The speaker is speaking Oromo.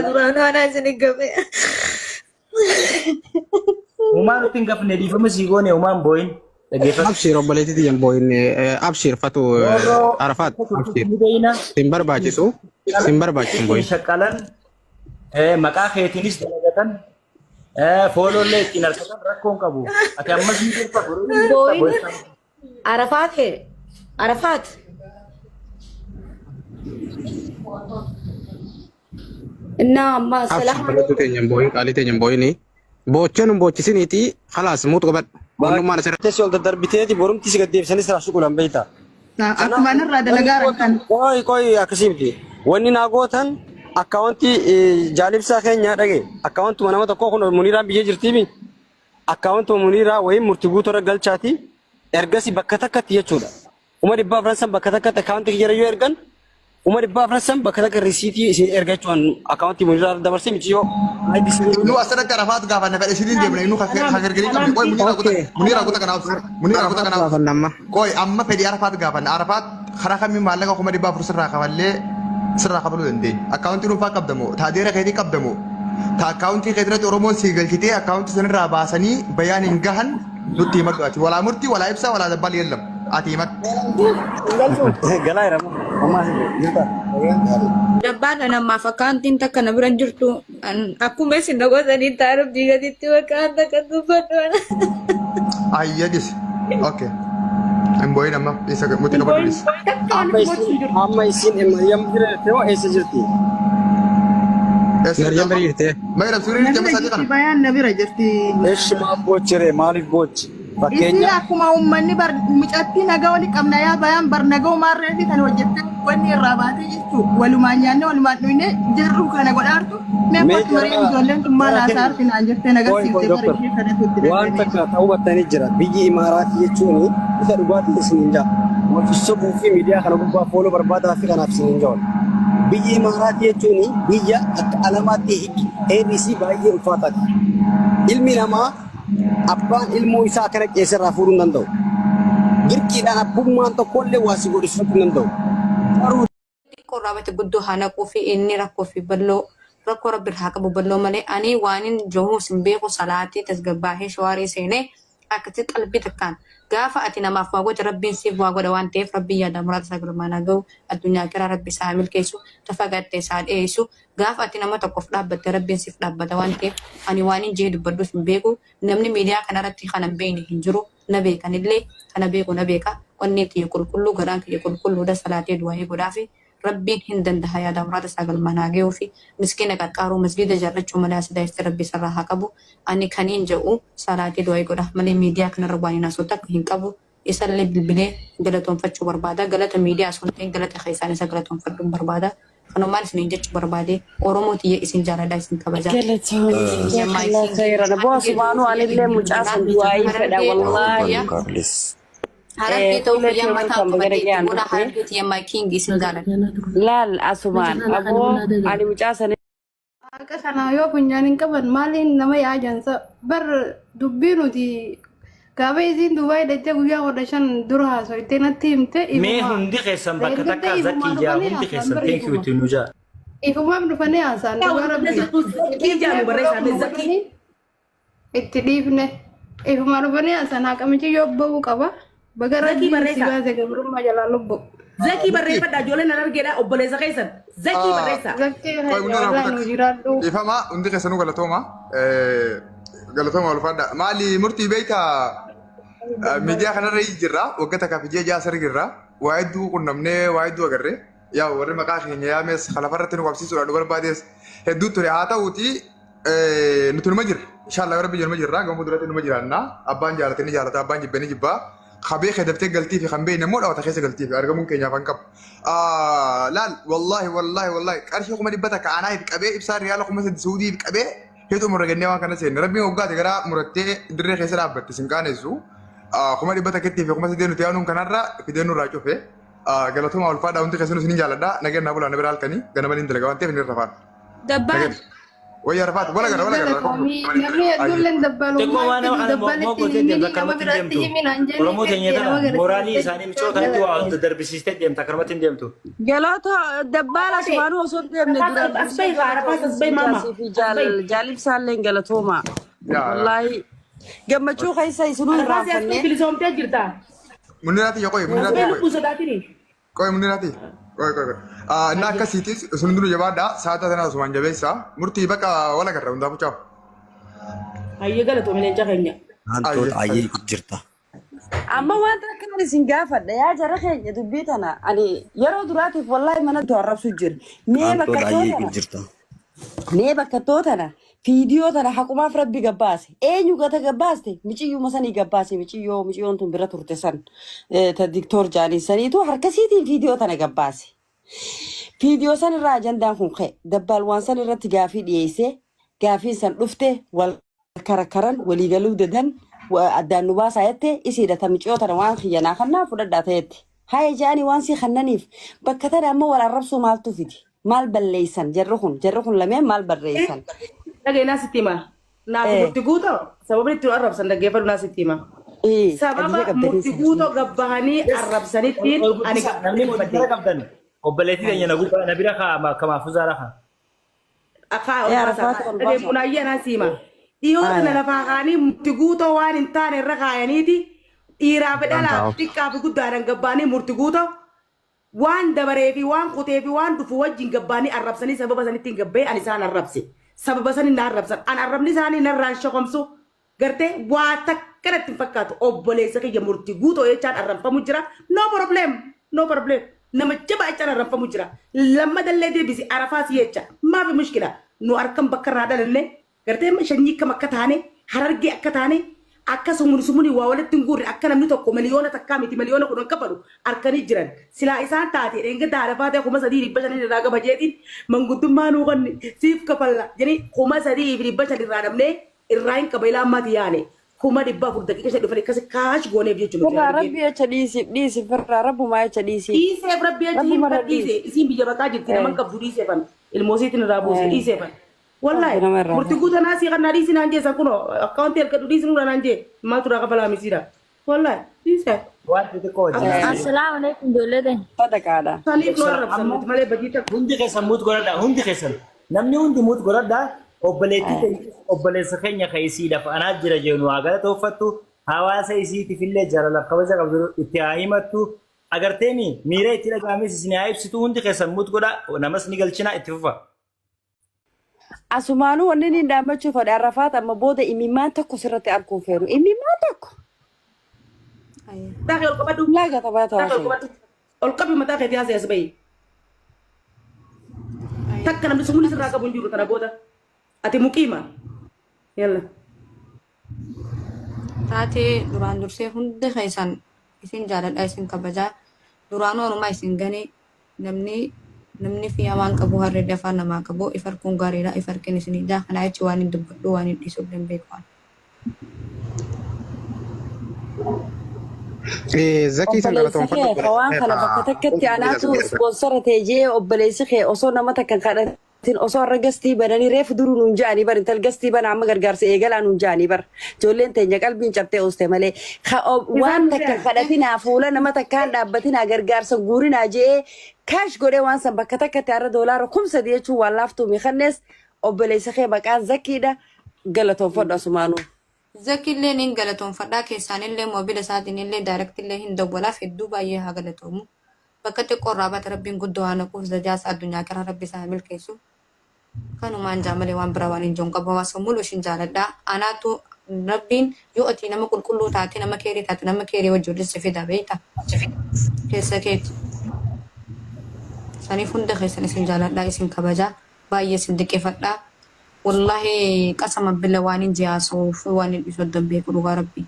Duraan haanaa isin hin gafe. Uumaan nutti hin gafne dhiifama sii goone uumaan boo'in. Dhaggeeffadhu. Abshir obboleettii tiyyan boo'in abshir fatu Roorroo Arafaat abshir ni beeyna. sin barbaachisu sin barbaachisu hin boo'in. Shaqqalan maqaa keetiinis dalagatan fooloollee ittiin argatan rakkoo hin qabu. Ati ammas ni jirta boruu ni jirta Boo'in boo'in. Arafaat hee Arafaat. Innaa amma Abshir salaam bareedduu teenya hin boo'in qaalii teenya hin boo'ini. Boochee nun boochisiniiti khalaas muut qabadhu. Wannummaan asirra. Teessi ol daddarbiteeti borumti si gaddeebisanii siraa shuqulan beekta. Akkuma irraa dalagaa rakkan. Qoy qoy akkasii miti. Wanni naa gootan akkaawwanti jaalibsaa keenya dhage akkaawwantuma nama tokkoo kun muniiraan biyya jirtiimi. Akkaawwantuma muniiraa wayii murtii guutuu irra galchaati ergasi bakka takkatti jechuudha. 400,000 san bakka takkatti akkaawwantii kiyya yoo ergan 400,000 san bakka takka risiitii isin erga jechuun akkaawwantii muniiraa irra dabarsee miti yoo IBC Nu asirratti Arafaat gaafanna fedhe isiniin deemna innu ka gargarii qabne qoy Muniira kuta Okay. Muniira kuta kanaaf Muniira kuta Arafaat kanaaf gaafanna amma. qoy amma fedhi Arafaat gaafanna Arafaat karaa kamiin maallaqa 400,000 sirraa kafallee sirraa kafaluu dandeenya akkaawuntii dhuunfaa qabda moo taadeera keetii qabda moo ta akkaawuntii keetirratti Oromoon sii galchitee akkaawuntii sanirraa baasanii bayaan hin gahan nutti himadhu ati walaa murtii walaa ibsaa walaa dabbal yeellam ati himadhu. Galaa jira ammaa jirta. Dabbaan an ammaaf akkaantiin takka na bira hin jirtu. Akkuma isin na gootanii ta'a rabbii gaditti bakka takka dubbadhu. Ayyadis. Okay. Hin boo'in amma isa muti qabadhu dhis. Takka Amma waan gochuu isin jiru. amma isin Maryam bira jirti moo eessa jirti? Eessa jirti Maryam amma? bira jirtee. Maryam suurri Na jirti bira amma sa'aatii jirti kana. bayaan na bira jirti. Eshi maaf boochire maaliif boochi? Isin Fakkeenya akkuma uummanni bar mucattii nagaa wali qabna yaa bayaan bar nagaa umaarree fi kan hojjettee wanni irraa baatee jechuu walumaan nyaanne walumaan dhuyne jarruu kana godhaartu mee mee kottu mariin jara ijoolleen tun maal jara kenna haasaarti naan jettee qoy qoy nagarsiifte bar doktor ishee kanatu itti waan dandamee. takka ta'uu battanii jira biyyi imaaraatii jechuun isa dhugaatii isiniin jaa wal sossobuu fi miidiyaa kana gubbaa fooloo barbaadaa fi kanaaf isiniin jaa biyyi imaaraatii jechuun biyya akka alamaatti heerri isii baay'ee ulfaataati ilmi namaa Abbaan ilmoo isaa akkana qeessa irraa fuudhuu hin danda'u. Dirqiidhaan abbummaan tokkollee waa si godhisiisuu hin danda'u. Garuu Xiqqoo irraa bate guddoo haa naquu fi inni rakkoo fi balloo rakkoo rabbi irraa haa qabu balloo malee ani waanin jahuus hin beeku salaatee tasgabbaahee shawaarii seenee akkatti qalbii takkaan gaafa ati namaaf waa goote rabbiin siif waa godha waan ta'eef rabbiin yaada muraada isaa galmaan haa ga'u addunyaa akiraa rabbi isaa haa milkeessu ta fagaatte isaa haa dhiyeessu Gaafa ati nama tokkof dhaabbatte Rabbiin sif dhaabbata waan ta'eef ani waanin je'ee dubbadhus hin beeku namni miidiyaa kanarratti kana hin beekne hin jiru na beekanillee kana beeku na beeka onneen tiyya qulqulluu garaan kiyya qulqulluudha salaatee du'aa'ii godhaafi Rabbiin hin dandaha yaadaa muraada isaa galmaan haa gayuufi miskiina qarqaaruu masgiida ijaarrachuu malee hasidaa istti Rabbi isarraa haa qabu ani kaniin je'u salaatee du'aa'ii godhaaf malee miidiyaa kanarra waanin haasa'u takka hin qabu Isallee bilbilee galatoomfachuu barbaada. Galata miidiyaa osoo hin ta'in galata keessaan isa galatoomfadhuun barbaada. Kanumaan isiniin jechuu barbaade. Oromoo tiyya isin jaaladha isin kabaja. Galatoomii Tiyya my jazakallah king. khayran. Boo Harargee ta'uu asumaanuu kiyya anillee hin mucaa san beekna. du'aayii fedha Harargee ta'uu wallaahi. kiyya Harargee ta'uu Fuula kiyya kee mataa welcome baga qabadhee itti dhagayaan boona dhufte. harargee tiyya my king isin jaaladha. Laal asumaan aboo ani mucaa san Waaqa kana yoo funyaan hin qaban maaliin nama yaajansa bar dubbii nuti gaafa isiin Dubaay dhaqxee guyyaa 15 dura haasoftee natti himte Mee ifuma hundi keessan bakka eeggattee takkaa ifumaa zakkii jaa dhufanii hundi haasa'an keessan bar thank you ifuma itti nu jaa. ifumaaf dhufanii haasa'an dhugaa rabbi Zakkii jaamu dhiifne barreessaa block mee nu zakkii. godhanii itti dhiifne ifuma dhufanii haasa'an haqamichi yoo ba'uu qaba baga Zakii rabbiin si barreessaa. baase gabrummaa jalaa lubbu. Zakii Murtii. barreeffadhaa ijoolleen nan argeedha obboleessa keessan. Zakii barreessaa. Zakkii Qoy hayya hundi irraa wallahi nu kutak. jiraadhu. Dhiifama hundi keessanuu galatooma. Galatooma ulfaadha. Maali murtii beektaa miidiyaa kanarra jirra. Waggaa takkaa fi ji'a ja'a asirra jirra. Waa hedduu qunnamnee waa hedduu agarre. Yaa warri maqaa keenya yaames lafarratti nu qabsiisuudhaan nu barbaades hedduu ture. Haa ta'uuti nuti numa jirra. Inshallah rabbi numa jirra. Gama fuulduratti numa jiraanna. Abbaan jaalate ni jaalata, abbaan jibbe ni jibba. Ka beeke daftee galtii fi kan beekne immoo dhawata keessa galtii fi argamuun keenyaaf han qabu. Laal wallahi wallahi wallahi qarshii 100,000 anaa if qabee ibsaan riyaala 3,000 Suudii if qabee heetu umurra gennee waan kana seenne. Rabbiin waggaate garaa murattee dirree keessa dhaabbatte sin qaanessu. 100,000 fi 3,000 nuti yaanuun kanarra fidee nurraa cufe. Galatoomaa ulfaadhaa hundi keessanuu isinin jaaladha. Nageen naa bulaa na bira halkanii ganama niin dalaga waan ta'eef ni rafaan. Dabbaan Nageen. Wayya Arafaat wala gara wala gara. Galatoomii namni hedduulleen Xiqqoo dabbalummaa waan nama fidu kana moo dabbalitti gootee hin deemta himini nama akkanumatti hin biratti deemtu. himin an jenne Oromoo teenya nama tana mooraalii galateeffachuu isaanii michoo tanatti waa daddarbisiistee deemta akkanumatti hin deemtu. Galata dabbaala Oke. asumaanuu osoo hin deemne Arafat duraan as dursee bahi Arafat as bahi mama. jaasii fi As bahi. jaalibsaallee galatooma. Yaa yaa. Wallaahi gammachuu keessa isinuu Arafat as bahi irraanfanne. bilisoomtee jirta. Muniraati yaa qoy As muniraati bahi yaa qoy. lubbuu sodaatini. Qoy muniraati. Qoy qoy qoy. Inni akkasiitis sun hundinuu jabaadha. Sa'aataa sana asumaan jabeessa. Murtii bakka wala garra hundaafuu caafu. Hayyee galatoomi leenca keenya. Hantoota Ayyee. ayyee jirta. Amma wanta akkanaan isin gaafadha yaa jara keenya dubbii tana ani yeroo duraatiif wallaahi mana arrabsu jira. Mee bakka Hantoota ayyee tana jirta. Mee bakka too tana fiidiyoo tana haqumaaf rabbi gabbaase eenyu gata gabbaaste miciyyuma sanii gabbaase miciyyoo miciyyoon tun bira turte san ta diktoor jaanii saniitu harkasiitiin fiidiyoo tana gabbaase. Fiidiyoo san irraa ajandaan kun ka'e dabbaal waan san irratti gaafii dhiyeessee gaafiin san dhufte wal karakaran walii galuu dadan addaan nu baasaa jette isiidha ta miciyoo tana waan kiyyanaa kannaa fudhadhaa ta'etti. Haya ja'anii waan sii kannaniif bakka tana amma wal arrabsuu maaltu fide? Maal balleessan jarri kun? Jarri kun lameen maal barreessan? Dhaga'i naa sitti hima. Naaf murti guutoo sababni itti nu arrabsan dhaggeeffadhu naa sitti hima. Sababa Adiyya qabdanii murti sana. guutoo gabbahanii arrabsanittiin Ol ani guddisa namni gabbahee motora qabdan obboleettii teenya na gubbaa na bira kaa kamaaf fuzaara kaa. Akaa ol Ee baasa. Arafaatu ol Dhagee baasa. bunaayyee anaa siima. Dhiyoo tana Aya. lafaa kaanii murti guutoo waan hin taane irra kaayaniiti dhiiraa fi dhalaa Dantaa'u. xiqqaa fi guddaadhaan gabbaanii murti guutoo waan dabaree fi waan kutee fi waan dhufu wajjin gabbaanii arrabsanii sababa sanittiin gabbee ani isaan arrabse. Sababa sanin na arrabsan. An arrabni isaanii narraan shokomsu gartee waa takka natti hin fakkaatu. Obboleessa kiyya murti guutoo jechaan arrabfamu jira. No problem. No problem. Nama jabaa jechaan arrabfamu jira. Lammadallee deebisi arafaas jecha. Maafi mushkila. Nu harkan bakka irraa dhalanne Gartee amma shanyii kam akka taane, harargee akka taane, akka sumuni sumuni waa walitti hin guurre, akka namni tokko miliyoona takkaa miti miliyoona 10 kafalu arkanii jiran. Silaa isaan taate dheengadda haadha faatee 3500 irraa qaba jeetiin manguddummaa nuu kanni siif kafalla jedhanii 3500 irraa dhabnee irraa hin qaba ilaa ammaati yaane 400,000 daqiiqa 5 dhufanii akkasi kaash gooneef jechuun nuti Firraa harargeen. rabbi jecha dhiisiif dhiisi firraa rabbumaa jecha dhiisiif. Dhiiseef rabbi jecha hin Rabbumarra dhiise dhiisi. isiin biyya baqaa jirti naman qabdu dhiiseefan ilmoosiitiin irraa buuse dhiiseefan. Wallahi Rabbi nama irraa murti haa. guuta naa sii kannaa dhiisi naan jee san kunoo akkaawuntii ergadhu dhiisi nurraa naan jee maaltu irraa kafalaa misiidha. Wallahi dhiise. Waan xixiqqoo wajjin haasa'e. Assalaamu alaikum ijoollee teenya. Sadaqaadha. Saniif nu arrabsan Amma nuti malee badii takka. hundi keessan muut godhadha hundi keessan namni hundi muut godhadha obboleettii teenya obboleessa keenya ka isiidhaaf anaa jira jeenu haa galatooffattu hawaasa isiitiif illee jaalalaaf kabaja qabdu itti haa himattu agarteemi miira itti dhaga'ames isin haa ibsitu hundi keessan muut godha namas ni galchina itti fufa. Asumaanuu wanni inni dhaabbachuu fedhe Arrafaat amma booda imimmaan tokko sirratti arguu hin feenu. Imimmaan tokko. Mataa kee ol qabadhu. Laa gatabaa Mataa kee ol taasise. qabadhu. Ol qabi mataa keetii haasa'e as bahi. Takka namni sumni sirraa qabu hin jiru tana booda. Ati muqiima. Yalla. Taatee duraan dursee hundi keessan isin jaaladha isin kabajaa duraanuu anumaa isin gane namni namni fi hamaan qabu harree dafaa namaa qabu if arkuun gaariidha if arkin isin ijaa kanaa jechi waan hin dubbadhu waan hin dhiisuu hin beeku ani. Zakii san Obboleessi galatoonfadhu kee ka waan obboleessa kee kana bakka ka takkatti hundi anaatu keessan. ispoonsara ta'e jee obboleessi kee osoo nama takka hin kadhatin Tin osoo har'a gastii bananii reefu duruu nuun ja'anii bar intal gastii bana amma gargaarsa eegalaa nuun ja'anii bar ijoolleen teenya qalbiin cabtee ooste malee ka Isaan waan nu takka se'an. kadhatinaa fuula nama takkaan dhaabbatinaa gargaarsa guurinaa je'ee kaash godhee waan san bakka takkatti har'a doolaara 3000 jechuun waan laaftuumi kannees obboleessa kee maqaan zakkiidha galatoonfadhu asumaanuu. Zaki illee nin galatoonfadha keessaan illee moobila isaatiin illee direct illee hin dawwalaaf hedduu baay'ee haa galatoomu. Bakka xiqqoo irraa baate rabbiin guddoo haa naquuf zajaasa addunyaa akiraa rabbi isaa haa milkeessu. Kanumaan jaa malee waan biraa waan hin jiru hin qabu hawaasa mulu ishin jaaladha. Anaatu rabbiin yoo ati nama qulqulluu taate nama keerii taate nama keerii wajji walitti si fida beekta keessa keeti. Saniif hunda keessan isin jaaladha isin kabaja baay'ee isin diqifadha. Wallahi qasama billa waan hin jihaasuuf waan hin dhiisu addan beeku dhugaa rabbii.